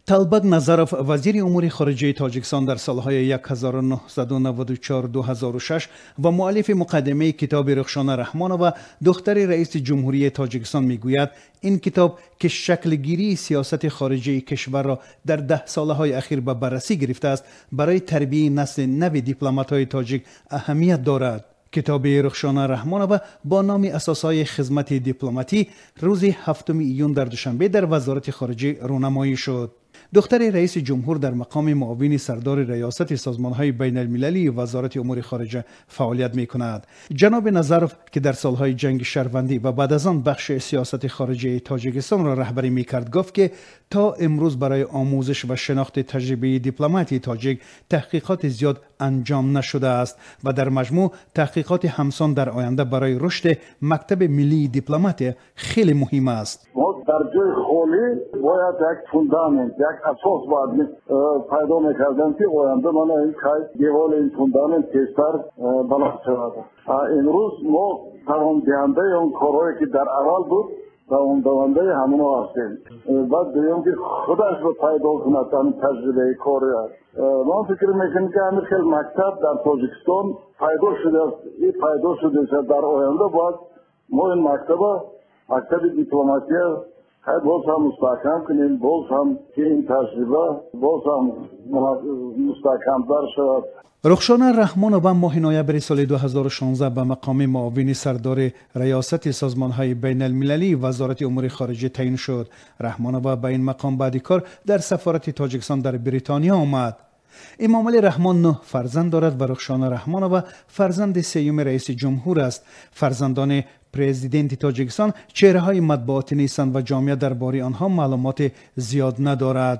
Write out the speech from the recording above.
Талбак Назаров, вазири умури хориҷаи Тоҷикистон дар солҳои 1994-2006 ва муаллифи муқаддимаи китоби Рухшона Раҳмонова, духтари раиси ҷумҳурии Тоҷикистон, мегӯяд, ин китоб, ки шаклгирии сиёсати хориҷаи кишварро дар 10 солаҳои ахир ба баррасӣ гирифтааст, барои тарбияи насли нави дипломатҳои тоҷик аҳамият дорад. Китоби Рухшона Раҳмонова бо номи «Асосҳои хизмати дипломатӣ» рӯзи 7 июн дар Душанбе дар Вазорати хориҷа рӯнамоӣ шуд. Духтари раиси ҷумҳур дар мақоми муовини сардори раёсати созмонҳои байналмилалии Вазорати умури хориҷа фаъолият мекунад. Ҷаноби Назаров, ки дар солҳои ҷанги шаҳрвандӣ ва баъд аз он бахши сиёсати хориҷаи Тоҷикистонро раҳбарӣ мекард, гуфт, ки то имрӯз барои омӯзиш ва шинохти таҷрибаи дипломатии тоҷик таҳқиқоти зиёд анҷом нашудааст ва дар маҷмӯъ таҳқиқоти ҳамсон дар оянда барои рушди мактаби миллии дипломатия хеле муҳим аст. Дар ҷои холӣ бояд як фундамент, як асос бояд пайдо мекардем, ки оянда мана ин кай деволи ин фундамент тезтар баланд шавад. Имрӯз мо давомдиҳандаи он корҳое, ки дар аввал буд, давомдиҳандаи ҳамоно ҳастем. Баъд дуюм, ки худашро пайдо кунад ҳамин таҷрибаи кори аст. Ман фикр мекунам, ки ҳамин хел мактаб дар Тоҷикистон пайдо шудааст и пайдо шудааст. Дар оянда бояд мо ин мактаба, мактаби дипломатия, боз ҳам мустаҳкам кунем, боз ҳам ки ин таҷриба боз ҳам мустаҳкамтар шавад. Рухшона Раҳмонова моҳи ноябри соли 2016 ба мақоми муовини сардори раёсати созмонҳои байналмилалии Вазорати умури хориҷа таъин шуд. Раҳмонова ба ин мақом баъди кор дар сафорати Тоҷикистон дар Бритониё омад. Эмомалӣ Раҳмон нӯҳ фарзанд дорад ва Рухшона Раҳмонова фарзанди сеюми раиси ҷумҳур аст. Фарзандони президенти Тоҷикистон чеҳраҳои матбуотӣ нестанд ва ҷомеа дар бораи онҳо маълумоти зиёд надорад.